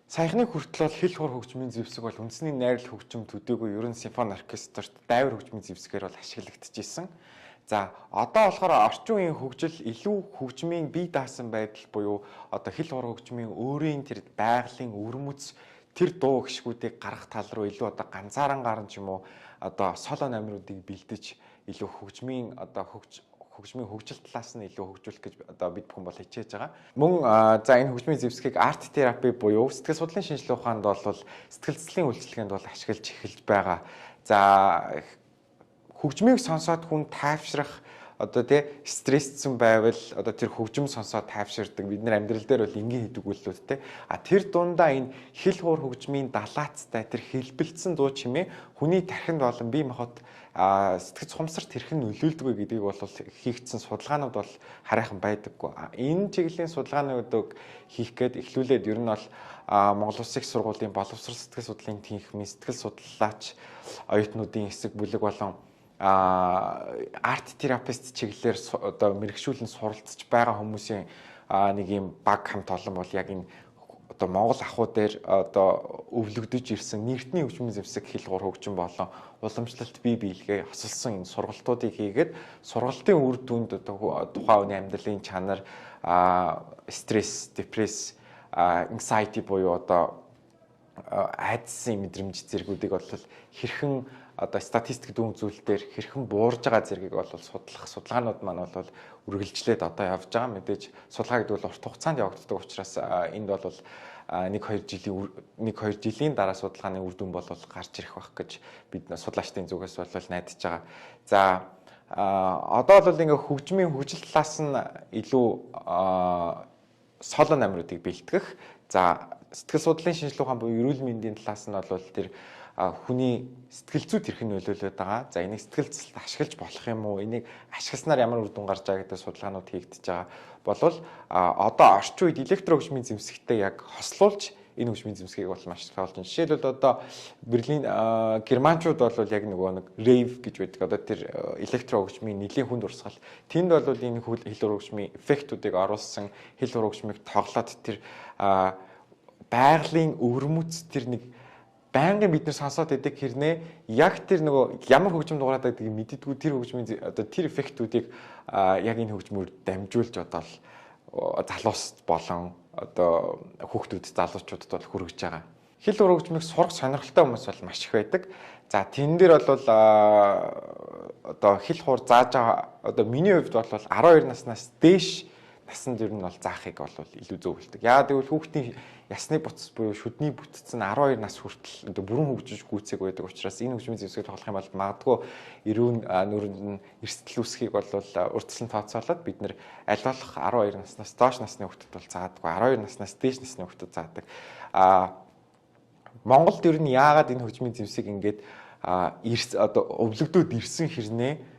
Саяхны хүртэл бол хэл хур хөгжмийн зэвсэг бол үндэсний найрлал хөгжим төдийгүй ерөн симфони оркестрт дайвар хөгжмийн зэвсгээр бол ашиглагдчихсэн. За, одоо болохоор орчин үеийн хөгжил илүү хөгжмийн бие даасан байдал буюу одоо хэл хур хөгжмийн өөрийн тэр байгалийн өвөрмөц тэр дуу гишгүүдийг гаргах тал руу илүү одоо ганцааран гарan ч юм уу одоо соло номеруудыг бэлдэж илүү хөгжмийн одоо хөгжмийн хөгжил талаас нь илүү хөгжүүлэх гэж одоо бид бүхэн бол хичээж байгаа. Мөн за, энэ хөгжмийн зэвсгийг арт терапи буюу сэтгэл судлалын шинжилгээ ухаанд бол сэтгэл зүйн үйлчилгээнд бол ашиглаж эхэлж байгаа. За, хөгжмийг сонсоод хүн тайвшрах, одоо тий, стрессцэн байвал одоо тэр хөгжим сонсоод тайвширдаг. Бид нар амьдрал дээр бол энгийн хийдэг үйлдэлүүд тий. А тэр дундаа энэ хэл хуур хөгжмийн далаацтай тэр хэлбэлцсэн дуу чимээ хүний тархинд болон бие махбод, сэтгэц ухамсарт хэрхэн нөлөөлдөг вэ гэдгийг бол хийгдсэн судалгаанууд бол харайхан байдаггүй. Энэ чиглэлийн судалгаануудыг хийх гээд эхлүүлээд ер нь бол Монгол Улсын их сургуулийн боловсрол сэтгэл судлалын тэнхимийн сэтгэл судлаач оюутнуудын хэсэг бүлэг болон арт терапевт чиглэлээр одоо мэргэшүүлэн суралцж байгаа хүмүүсийн нэг юм баг хамт олон бол яг энэ одоо Монгол ахуй дээр одоо өвлөгдөж ирсэн нэртний хөгжмийн зэвсэг хэл гур хөгжим болон уламжлалт бие биелгээ хосолсон энэ сургалтуудыг хийгээд сургалтын үр дүнд одоо тухайн хүний амьдралын чанар, стресс, депресс, anxiety буюу одоо айдсын мэдрэмж зэргүүдийг бол хэрхэн одоо статистик дүн зүйлдээр хэрхэн буурж байгаа зэргийг бол судлах судалгаанууд маань бол үргэлжлээд одоо явж байгаа. Мэдээж судалгаа гэдэг бол урт хугацаанд явагддаг учраас энд бол 1 2 жилийн 1 2 жилийн дараа судалгааны үр дүн бол гарч ирэх байх гэж бид судлаачдын зүгээс бол найдаж байгаа. За, одоо бол ингээ хөгжмийн хөгжил талаас нь илүү соло номеруудыг бэлтгэх. За, сэтгэл судлалын шинжилгээ ухаан буюу эрүүл мэндийн талаас нь бол тэр хүний сэтгэл зүйд хэрхэн нөлөөлөд байгаа. За, энийг сэтгэл зүйд ашиглаж болох юм уу? Энийг ашигласнаар ямар үр дүн гарч байгаа гэдэг судалгаанууд хийгдэж байгаа. Болвол одоо орчин үед электро хөгжмийн зэвсэгтэй яг хослуулж энэ хөгжмийн зэвсгийг бол маш их болж байна. Жишээлбэл, одоо Берлин, германчууд бол яг нөгөө нэг rave гэж байдаг. Одоо тэр электро хөгжмийн нэлийн хүнд урсгал. Тэнд бол энэ хэл хөгжмийн эффектүүдийг оруулсан, хэл хөгжмийг тоглоод тэр байгалийн өвөрмөц тэр нэг байнгын бид нар сонсоод идэг хэрнээ яг тэр нөгөө ямар хөгжим дуурайд байдгийг мэддэггүй тэр хөгжмийн одоо тэр эффектүүдийг яг энэ хөгжмөөр дамжуулж одоо л залуус болон одоо хүүхдүүд, залуучуудад бол хүргэж байгаа. Хэл хөгжмийг сурах сонирхолтой хүмүүс бол маш их байдаг. За, тэн дээр бол одоо хэл хур зааж байгаа, одоо миний хувьд бол 12 наснаас дээш насанд ер нь бол заахыг бол илүү зөвлөдөг. Яагаад гэвэл хүүхдийн ясны буц буюу шүдний бүтц нь 12 нас хүртэл одоо бүрэн хөгжиж гүйцээг байдаг учраас энэ хөгжмийн зэвсгийг тоглох юм бол магадгүй эрүүн нүрэнд нь эрсдэл үүсхийг бол урьдчилан тооцоолоод бид нэр аль болох 12 наснаас доош насны хүүхдэд бол заадаггүй, 12 наснаас дээш насны хүүхдэд заадаг. Монголд ер нь яагаад энэ хөгжмийн зэвсэг ингээд одоо өвлөгдөөд ирсэн хэрнээ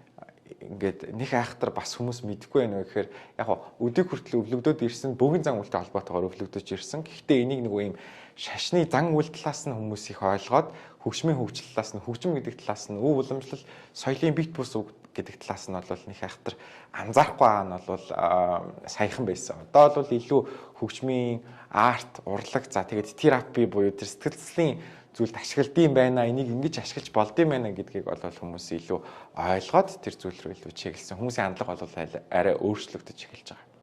ингээд нэг айхтар бас хүмүүс мэдэхгүй байна вэ гэхээр яг өдийг хүртэл өвлөгдөөд ирсэн бөгийн зан үйлтэй холбоотойгоор өвлөгдөж ирсэн. Гэхдээ энийг нөгөө юм шашны зан үйл талаас нь хүмүүс их ойлгоод, хөгжмийн хөгжил талаас нь, хөгжим гэдэг талаас нь, өв уламжлал соёлын бит бус үг гэдэг талаас нь бол нэг айхтар анзаарахгүй байгаа нь бол саяхан байсан. Одоо бол илүү хөгжмийн арт, урлаг, за тэгээд терапи буюу тэр сэтгэл зүйн зүйлд ашигладаг юм байна. Энийг ингэж ашиглаж болдог юм байна гэдгийг бол хүмүүс илүү ойлгоод тэр зүйл рүү илүү чиглэсэн. Хүмүүсийн хандлага бол арай өөрчлөгдөж эхэлж байгаа.